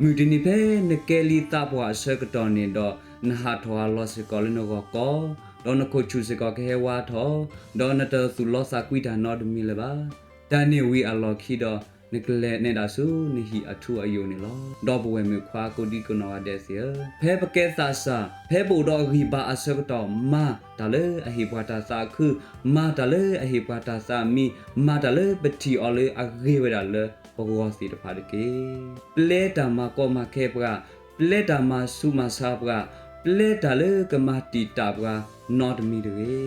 မုၢ်တနံၤဖဲနကဲလံသးပှၢ်အဆၢကတီၢ်န့ၣ်ဒီး နဟးထီၣ်ဟးလီၤစ့ၢ်ကီးလၢနဂီၢ်ကီ, ဒီးနခိၣ်ဆူၣ်စ့ၢ်ကီးကဟဲဝါထီၣ်, ဒီးနတသူၣ်လီသးကွံတၢ်နီတမံၤလၢၤဘၣ်. တၢ်န့ၣ်ဝံၤအလီၢ်ခံဒီး နကလဲၤနဲဒၣ်ဆူနဟံၣ်အထူအယိာ်န့ၣ်လီၤ. ဒီပုၢ်ဝဲၢ်မုၣ်ခွါကိးဒံကနီၢ်ဂၤဒဲးသ့ၣ်ဧၢ, ဖဲပကဲသးစၢ်, ဖဲပအိၣ်ဒီးဂံၢ်ဘါအဆၢကတီၢ် မၤတၢ်လၢအဟ့ၣ်ပှၤတၢ်သးခု, မၤတၢ်လၢအဟ့ၣ်ပှၤတၢ်သးမံ, မၤတၢ်လၢပထံၣ်အီၤလၢအဂ့ၤဝဲဒၣ်လၢပဂီၢ်သ့ၣ်တဖၣ်တက့ၢ်. ပျဲတၢ်မၤကီမၤခဲပှၤ, ပျဲတၢ်မၤဆူးမၤဆါပှၤ, ပျဲတၢ်လၢကမၤတံာ်တာ်ပှၤနီတမံၤတဂ့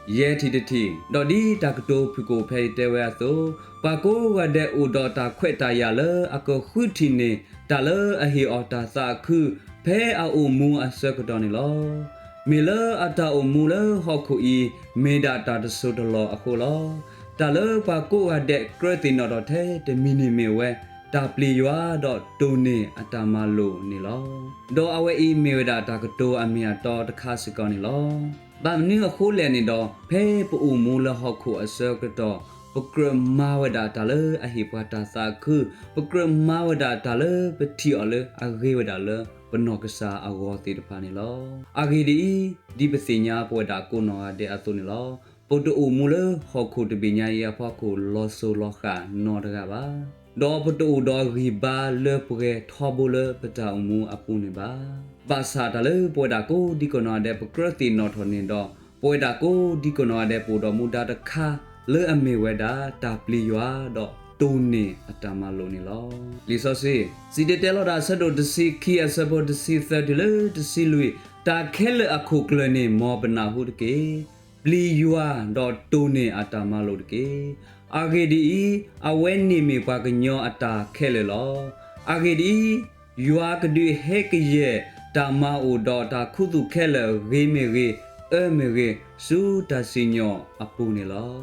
ၤ. ယဲၢ်ထံၣ်တထံၣ်, ဒီးဒ်တၢ်ကတိၤဖုၣ်ကိာ်ဖဲအံၤတဲဝဲအသိး, ပှၤကိးဂၤဒဲးအိၣ်ဒီးတၢ်ခွဲးတၢ်ယာ်လၢအကဃုထံၣ်န့ၢ် တၢ်လၢအဟ့ၣ်အီၤတၢ်သးခု ဖဲအအိၣ်မူအဆၢကတီၢ်န့ၣ်လီၤ. မ့ၢ်လၢအတၢ်အိၣ်မူလၢဟီၣ်ခိၣ်အံၤ မ့ၢ်ဒၣ်တၢ်တစိၢ်တလီၢ်အဃိလီၤ. တၢ်လၢပှၤကိးဂၤဒဲးကြၢးသ့ၣ်နီၣ်ထီၣ်ထဲတမံၤန့ၣ်မ့ၢ်ဝဲ တၢ်ပျံၤယွၤဒီးတိၢ်န့ၢ်အတၢ်မၤလိာ်န့ၣ်လီၤ. ဒီးအဝဲအံၤမ့ၢ်ဝဲဒၣ်တၢ်ကတိၤအမ့ၢ်အတီတခါစ့ၢ်ကီးန့ၣ်လီၤ. ဘၣ်မနုၤအဃိလဲၣ်န့ၣ်ဒီး ဖဲပအိၣ်မူလၢဟီၣ်ခိၣ်အဆၢကတီၢ် ပကြၢးမၤဝဲဒၣ်တၢ်လၢအဟ့ၣ်ပှၤတၢ်သးခု, ပကြၢးမၤဝဲဒၣ်တၢ်လၢပထံၣ်အီၤလၢအဂ့ၤဝဲဒၣ်လၢပနီၢ်ကစၢ်အဂီၢ်သ့ၣ်တဖၣ်န့ၣ်လီၤ. အဂ့ၢ်ဒ်အံၤ, ဒ်ပသ့ၣ်ညါပဝဲဒၣ်ကိးနီၢ်ဂၤဒဲးအသိးန့ၣ်လီၤ. ပတအိၣ်မူလၢဟီၣ်ခိၣ်တဘ့ၣ်ညါအံၤအဖီခိၣ်လီၤစိၤလီၤဃာ်နီတဂၤဘၣ်. ဒီးပတအိၣ်ဒီးဂံၢ်ဘါလၢပှဲၤထီဘိလၢပတၢ်အိၣ်မူအပူၤန့ၣ်ဘၣ်. ဘၣ်ဆၣ်တၢ်လၢပဝဲဒၣ်ကိးဒံကနီၢ်ဂၤဒဲး ပကြၢးသ့ၣ်နီၣ်ထီၣ်န့ၣ်ဒီး ပဝဲဒၣ်ကိးဒံကနီၢ်ဂၤဒဲး ပအိၣ်ဒီးမူဒါတခါလၢအမ့ၢ်ဝဲဒၣ် တၢ်ပျံၤယွၤဒီးတိၢ်န့ၢ်အတၢ်မၤလိာ်န့ၣ်လီၤ. လံာ်စီဆှံ စံၣ်တဲၤတဲလီၤတၢ်အဆၢဒိၣ်တဆံခံအဆၢဖိတဆံသၢတုၤလၢတဆံလွံၢ်, တၢ်ခဲလၢာ်အခိၣ်ကျၢၢ်န့ၣ် မ်ပနၢ်ဟူတက့ၢ်. ပျံၤယွၤဒီးတိၢ်န့ၢ်အတၢ်မၤလိာ်တက့ၢ်. အဂ့ၢ်ဒ်အံၤ, အဝဲန့ၣ်မ့ၢ်ပှၤကညီအတၢ်ခဲလၢာ်လီၤ. အဂ့ၢ်ဒ်အံၤ, ယွၤကဒုးဟဲကယဲၢ်တၢ်မၤအိၣ်ဒီးတၢ်ခူသူၣ်ခဲလၢာ် ဂ့ၤမ့ၢ်ဂ့ၤ, အၢမ့ၢ်ဂ့ၤ, ဆူတၢ်စံၣ်ညီၣ်အပူၤန့ၣ်လီၤ.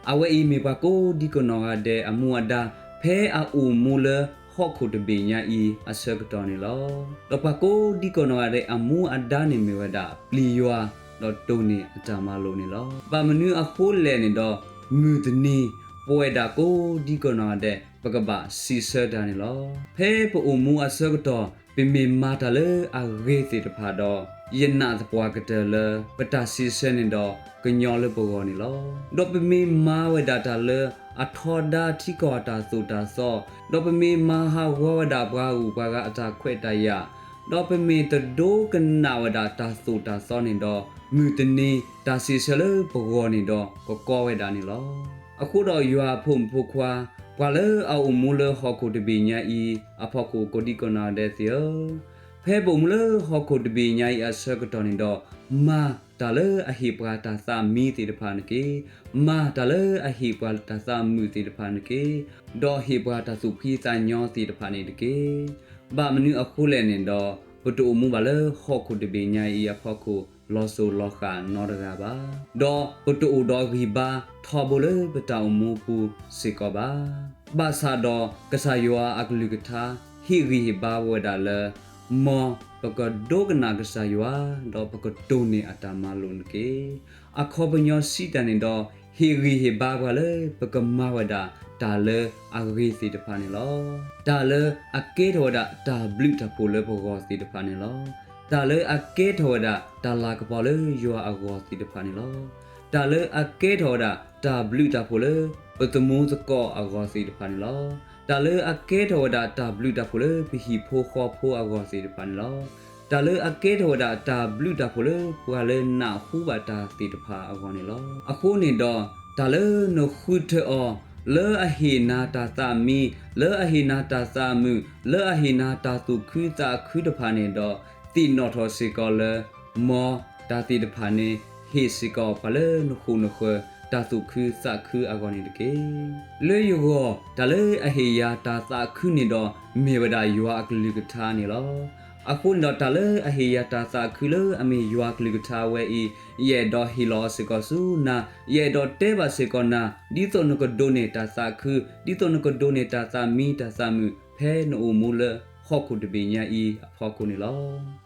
အဝဲအံၤမ့ၢ်ပှၤကိးဒံကနီၢ်ဂၤဒဲးအမူအဒါ ဖဲအအိၣ်မူလၢ ဟီၣ်ခိၣ်တဘ့ၣ်ညါအံၤအဆၢကတီၢ်န့ၣ်လီၤ. ဒီးပှၤကိးဒံကီးနီၢ်ဂၤဒဲးအမူအဒါန့ၣ်မ့ၢ်ဝဲဒၣ် ပျံၤယွၤ ဒီးတိၢ်န့ၢ်အတၢ်မၤလိာ်န့ၣ်လီၤ. ဘၣ်မနုၤအဃိလဲၣ်န့ၣ်ဒီး မုၢ်တနံၤ ပဝဲဒၣ်ကိးဒံကီးနီၢ်ဂၤဒဲး ပကဘၣ်စံးဆၢတၢ်န့ၣ်လီၤ. ဖဲပအိၣ်မူအဆၢကတီၢ် ပမ့ၢ်မၤတၢ်လၢအဂ့ၤသ့ၣ်တဖၣ်ဒီး ယနာ်သပှၢ်ကတၢၢ်လၢ ပတၢ်စံးဆၢန့ၣ်ဒီးကညီလၢပဂီၢ်န့ၣ်လီၤ. ဒီးပမ့ၢ်မၤဝဲဒၣ်တၢ်လၢအထီဒါထံကီၢ်အတၢ်သိၣ်တၢ်သီ, ဒီးပမ့ၢ်မၤဟးဂီၤဝဲဒၣ်ပှၤဂုၤပှၤဂၤအတၢ်ခွဲးတၢ်ယာ်, ဒီးပမ့ၢ်တဒိကနၣ်ဝဲဒၣ်တၢ်သိၣ်တၢ်သီန့ၣ်ဒီး မုၢ်တနံၤ တၢ်စံးဆၢလၢပဂီၢ်န့ၣ်ဒီးကကီဝဲဒၣ်န့ၣ်လီၤ. အဃိဒီးယွၤအဖိမုၣ်ဖိခွါ, ပှၤလၢအအိၣ်မူလၢဟီၣ်ခိၣ်တဘ့ၣ်ညါအံၤအဖီခိၣ် ကိးဒံကီးနီၢ်ဂၤဒဲးသ့ၣ်ဧၢ, ဖဲပအိၣ်မူလၢဟီၣ်ခိၣ်တဘ့ၣ်ညါအံၤအဆၢကတီၢ်န့ၣ်ဒီး မၤတၢ်လၢအဟ့ၣ်ပှၤတၢ်သးမံသ့ၣ်တဖၣ်န့ၣ်တက့ၢ်. မၤတၢ်လၢအဟ့ၣ်ပှၤတၢ်သးမုာ်သ့ၣ်တဖၣ်န့ၣ်တက့ၢ်. ဒီးဟ့ၣ်ပှၤတၢ်သူၣ်ဖှံသးညီသ့ၣ်တဖၣ်န့ၣ်တက့ၢ်. ဘၣ်မနုၤအဃိလဲၣ်န့ၣ်ဒီး ပတအိၣ်မူဘၣ်လၢဟီၣ်ခိၣ်တဘ့ၣ်ညါအံၤအဖီခိၣ် လီၤစိၤလီၤဃာ်နီတဂၤဘၣ်. ဒီးပတအိၣ်ဒီးဂံၢ်ဘါထီဘိလၢပတၢ်အိၣ်မူပူၤစ့ၢ်ကီးဘၣ်. ဘၣ်ဆၣ်ဒီးကစၢ်ယွၤအကလုၢ်ကထါ ဟ့ၣ်ဂံၢ်ဟ့ၣ်ဘါဝဲဒၣ်လၢ မ်ပကဒိကနၣ်ကစၢ်ယွၤ ဒီးပကတိၢ်န့ၢ်အတၢ်မၤလိာ်န့ၣ်တက့ၢ်. အခီပညီစံးတၢ်န့ၣ်ဒီး ဟ့ၣ်ဂံၢ်ဟ့ၣ်ဘါပှၤလၢပကမၤဝဲဒၣ်တၢ်လၢအဂ့ၤသ့ၣ်တဖၣ်န့ၣ်လီၤ. တၢ်လၢအကဲထီၣ်ဝဲဒၣ်တၢ်ဘျုးတၢ်ဖှိၣ်လၢပဂီၢ်သ့ၣ်တဖၣ်န့ၣ်လီၤ. တၢ်လၢအကဲထီၣ်ဝဲဒၣ်တၢ်လၤကပီၤလၢယွၤအဂီၢ်သ့ၣ်တဖၣ်န့ၣ်လီၤ. တၢ်လၢအကဲထီၣ်ဝဲဒၣ်တၢ်ဘျုးတၢ်ဖှိၣ်လၢပသမူသကိးအဂီၢ်သ့ၣ်တဖၣ်န့ၣ်လီၤ. တၢ်လၢအကဲထီၣ်ဝဲဒၣ်တၢ်ဘျုးတၢ်ဖှိၣ်လၢပဟံၣ်ဖိဃီဖိအဂီၢ်သ့ၣ်တဖၣ်န့ၣ်လီၤ. တၢ်လၢအကဲထီၣ်ဝဲဒၣ်တၢ်ဘျုးတၢ်ဖှိၣ်လၢပှၤလၢနၢ်ဟူဘၣ်တၢ်သ့ၣ်တဖၣ်အဂီၢ်န့ၣ်လီၤ. အဃိန့ၣ်ဒီး တၢ်လၢနဃုထၢအီၤ လၢအဟ့ၣ်နၤတၢ်သးမံ, လၢအဟ့ၣ်နၤတၢ်သးမုာ်, လၢအဟ့ၣ်နၤတၢ်သူၣ်ခုသးခုတဖၣ်န့ၣ်ဒီး သ့ၣ်နီၣ်ထီၣ်စ့ၢ်ကီးလၢ မ်တၢ်သ့ၣ်တဖၣ်န့ၣ် ဟ့ၣ်စ့ၢ်ကီးပှၤလၢနဃိာ်နဃၢၤ တၢ်သူၣ်ခုသးခုအဂီၢ်န့ၣ်တက့ၢ်. လၢယဂီၢ် တၢ်လၢအဟ့ၣ်ယၤတၢ်သးခုန့ၣ်ဒီး မ့ၢ်ဝဲဒၣ်ယွၤအကလုၢ်ကထါန့ၣ်လီၤ. အဃိန့ၣ်ဒီး တၢ်လၢအဟ့ၣ်ယၤတၢ်သးခုလၢအမ့ၢ်ယွၤအကလုၢ်ကထါဝဲအံၤ ယအဲၣ်ဒိးဟ့ၣ်လီၤအီၤစ့ၢ်ကီးဆူနၤ, ယအဲၣ်ဒိးတဲဘၣ်စ့ၢ်ကီးနၤ, ဒ်သိးနကဒိးန့ၢ်တၢ်သးခု, ဒ်သိးနကဒိးန့ၢ်တၢ်သးမံတၢ်သးမုာ် ဖဲနအိၣ်မူလၢဟီၣ်ခိၣ်တဘ့ၣ်ညါအံၤအဖီခိၣ်န့ၣ်လီၤ.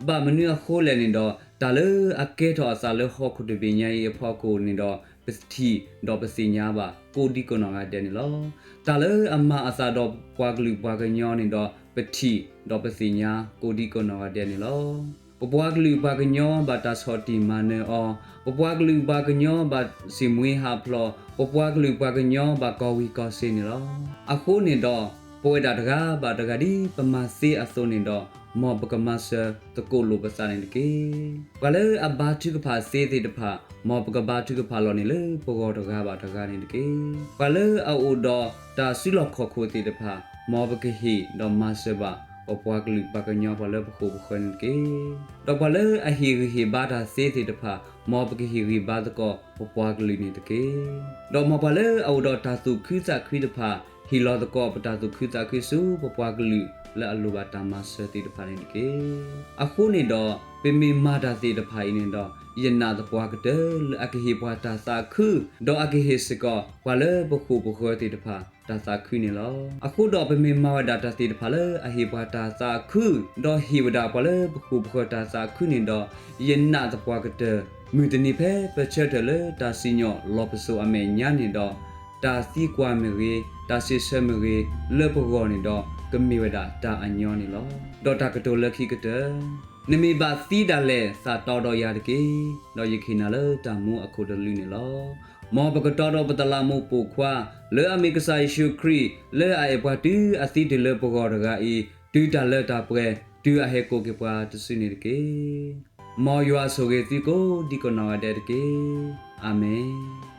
ဘၣ်မနုၤအဃိလဲၣ်န့ၣ်ဒီး တၢ်လၢအကဲထီၣ်အသးလၢဟီၣ်ခိၣ်တဘ့ၣ်ညါအံၤအဖီခိၣ်န့ၣ်ဒီး ပထံၣ်ဒီးပသ့ၣ်ညါဘၣ်ကိးဒံကနီၢ်ဂၤဒဲးန့ၣ်လီၤ. တၢ်လၢအမၤအသးဒီးပှၤကလုာ်ပှၤကညီန့ၣ်ဒီး ပထံၣ်ဒီးပသ့ၣ်ညါကိးဒံကနီၢ်ဂၤဒဲးန့ၣ်လီၤ. ပပှၤကလုာ်ပှၤကညီဘၣ်တၢ်ဆီၣ်တံၢ်မၤနၢၤအီၤ, ပပှၤကလုာ်ပှၤကညီဘၣ်စံၣ်မှံဟးဖျိး, ပပှၤကလုာ်ပှၤကညီဘၣ်ကီၢ်ဝံၤကီၢ်စ့ၤန့ၣ်လီၤ. အဃိန့ၣ်ဒီး ပဝဲဒၣ်တဂၤဘၣ်တဂၤဒ်ပမၤသ့အသိးန့ၣ်ဒီး မ်ပကမၤစၢၤသကိးလိာ်ပသးန့ၣ်တက့ၢ်. ပှၤလၢအဘါထုကဖၣ်သ့သ့ၣ်တဖၣ် မ်ပကဘါထုကဖၣ်လီၤန့ၢ်လၢပဂီၢ်တဂၤဘၣ်တဂၤန့ၣ်တက့ၢ်. ပှၤလၢအအိၣ်ဒီးတၢ်စုလီၢ်ခီၣ်ခိၣ်သ့ၣ်တဖၣ် မ်ပကဟ့ၣ်ဒီးမၤစၢၤဘၣ် ပပှၤကလုာ်ပှၤကညီပှၤလၢပဃိာ်ပဃၢၤန့ၣ်တက့ၢ်. ဒီးပှၤလၢအဟ့ၣ်ဂံၢ်ဟ့ၣ်ဘါတၢ်သ့သ့ၣ်တဖၣ် မ်ပကဟ့ၣ်ဂံၢ်ဘါသကိးပပှၤကလုာ်န့ၣ်တက့ၢ်. ဒီးမ်ပှၤလၢအအိၣ်ဒီးတၢ်သူၣ်ခုသးခုတဖၣ် ဟ့ၣ်လီၤသကိးပတၢ်သူၣ်ခုသးခုဆူပပှၤကလုာ်လၢအလိၣ်ဘၣ်တၢ်မၤစၢၤသ့ၣ်တဖၣ်န့ၣ်တက့ၢ်. အဃိန့ၣ်ဒီး ပမ့ၢ်မၤတၢ်သ့ၣ်တဖၣ်အံၤန့ၣ်ဒီး ယနာ်သပှၢ်ကတၢၢ်လၢအကဟ့ၣ်ပှၤတၢ်သးခု, ဒီးအကဟ့ၣ်စ့ၢ်ကီး ပှၤလၢပဃိာ်ပဃၢၤသ့ၣ်တဖၣ် တၢ်သးခုန့ၣ်လီၤ. အဃိဒီးပမ့ၢ်မၤဝဲဒၣ်တၢ်သ့ၣ်တဖၣ်လၢအဟ့ၣ်ပှၤတၢ်သးခု, ဒီးဟ့ၣ်ဝဲဒၣ်ပှၤလၢပဃိာ်ပဃၢၤတၢ်သးခုန့ၣ်ဒီး ယနာ်သပှၢ်ကတၢၢ် မုၢ်တနံၤဖဲပဆၢထၢၣ်လၢတၢ်စံၣ်ညီၣ်လီၢ်ပစိာ်အမဲာ်ညါန့ၣ်ဒီး တၢ်သံကွၢ်မ့ၢ်ဂ့ၤ, တၢ်စံးဆၢမ့ၢ်ဂ့ၤ, လၢပဂီၢ်န့ၣ်ဒီး ကမ့ၢ်ဝဲဒၣ်တၢ်အညီန့ၣ်လီၤ. ဒီးတၢ်ကတိၤလၢခံကတၢၢ်, နမ့ၢ်ဘၣ်သံဒၣ်လဲာ် သးတီဒီးယၤတက့ၢ်. ဒီးယကဟ့ၣ်နၤလၢတၢ်မူအခိၣ်တလုာ်န့ၣ်လီၤ. မ်ပကတီဒီးပတလးမူးပိာ်ခွါ လၢအမ့ၢ်ကစၢ်ယ့ၣ်ၡူးခရံာ် လၢအအဲၣ်ပှၤတုၤအသံတုၤလၢပဂီၢ်တဂၤအံၤ တုၤတၢ်လၢတၢ်ပှဲၤ တုၤအဟဲကိးက့ၤပှၤတစုန့ၣ်တက့ၢ်. မ်ယွၤဆိၣ်ဂ့ၤသုကိးဒံကနီၢ်ဂၤဒဲးတက့ၢ်. အၤမ့ၣ်.